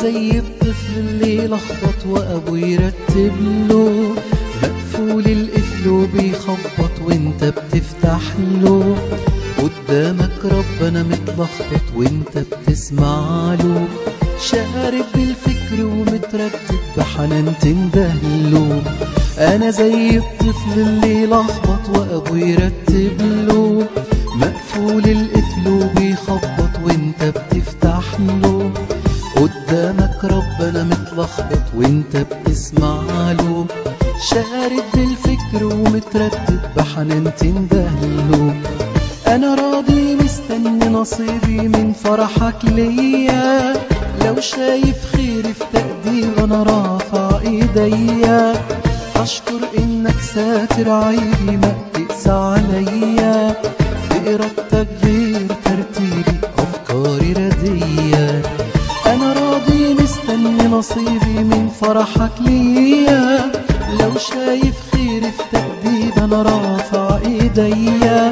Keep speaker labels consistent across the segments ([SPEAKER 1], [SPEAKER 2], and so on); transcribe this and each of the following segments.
[SPEAKER 1] زي الطفل اللي لخبط وابوه يرتب له، مقفول القفل وبيخبط وانت بتفتح له، قدامك ربنا متلخبط وانت بتسمع له، شارب بالفكر ومتردد بحنان تندهله. انا زي الطفل اللي لخبط وابوه يرتب له، مقفول القفل وبيخبط وانت بتفتح له، قدامك ربنا متلخبط وانت بتسمع له، شارد بالفكر ومتردد بحنان تندهله. انا راضي مستني نصيبي من فرحك ليا، لو شايف خيري في تقدير انا رافع ايديا، اشكر انك ساتر عيبي ما بتقسى عليا، بإرادتك غير ترتيبي افكاري ردية. انا راضي مستني نصيبي من فرحك ليا، لو شايف خيري في تأديب انا رافع ايديا،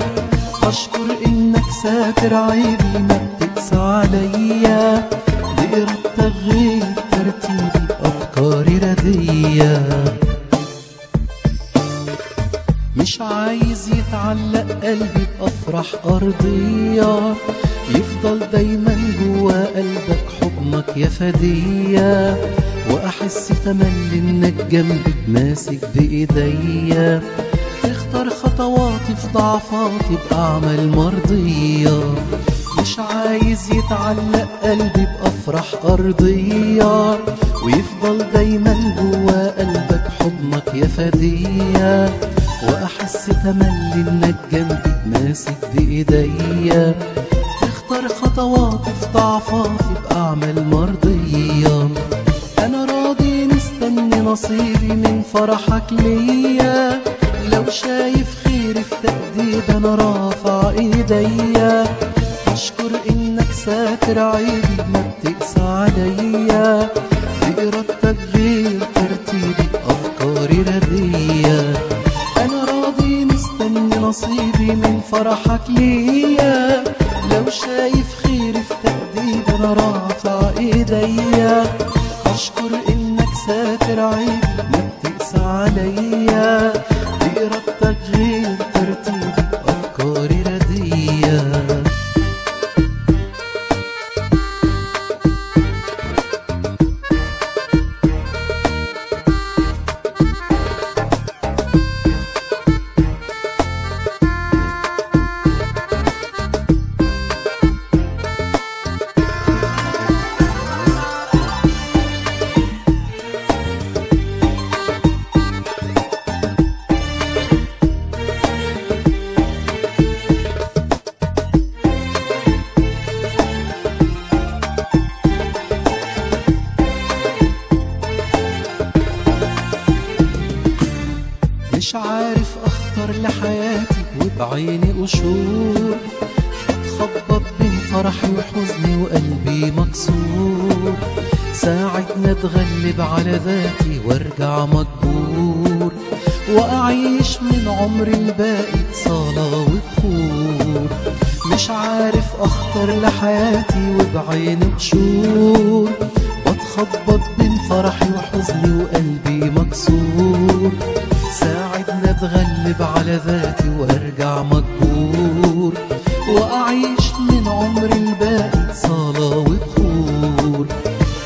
[SPEAKER 1] اشكر انك ساتر عيبي ما بتقسى عليا، بإرادتك غير ترتيبي افكاري ردية. مش عايز يتعلق قلبي بأفراح أرضية، يفضل دايما جوا قلبك حضنك يا فدية، وأحس تملي إنك جنبي ماسك بإيديا، تختار خطواتي في ضعفاتي بأعمال مرضية. مش عايز يتعلق قلبي بأفراح أرضية، ويفضل دايما جوا قلبك حضنك يا فدية، وأحس تملي إنك جنبي ماسك بإيديا، تختار خطواتي في ضعفاتي بأعمال مرضية. أنا راضي مستني نصيبي من فرحك ليا، لو شايف خيري في تأديب أنا رافع إيديا، أشكر إنك ساتر عيبي ما بتقسى عليا، بإرادتك غير ترتيبي أفكاري ردية. أنا راضي مستني نصيبي من فرحك ليا، لو شايف خيري في تأديب أنا رافع إيديا، أشكر إنك ساتر عيبي ما بتقسى عليا، بإرادتك غير ترتيبي أفكاري ردية. مش عارف اختار لحياتي وبعيني قشور، اتخبط بين فرحي وحزني وقلبي مكسور، ساعدني اتغلب على ذاتي وارجع مجبور، واعيش من عمري الباقي صلاة وبخور. مش عارف اختار لحياتي وبعيني قشور، بتخبط بين فرحي وحزني وقلبي مكسور، ساعدني اتغلب على ذاتي وارجع مجبور، واعيش من عمري الباقي صلاة وبخور.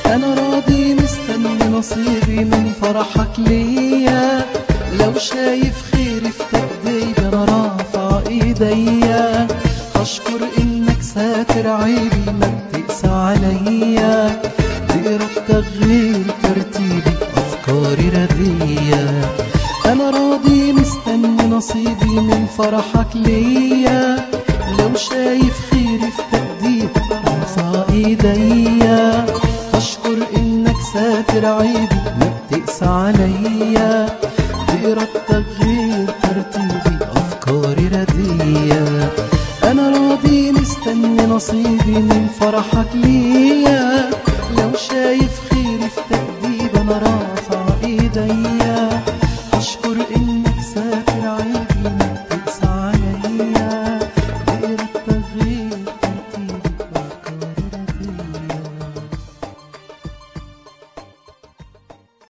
[SPEAKER 1] انا راضي مستني نصيبي من فرحك ليا، لو شايف خيري في تأديب انا رافع ايديا، اشكر انك ساتر عيبي ما بتقسى عليا، بإرادتك غير ترتيبي افكاري ردية. أنا راضي مستني نصيبي من فرحك ليا، لو شايف خيري في تأديب رافع إيديا، أشكر إنك ساتر عيبي ما بتقسى عليا، بإرادتك غير ترتيبي أفكاري ردية. أنا راضي مستني نصيبي من فرحك ليا،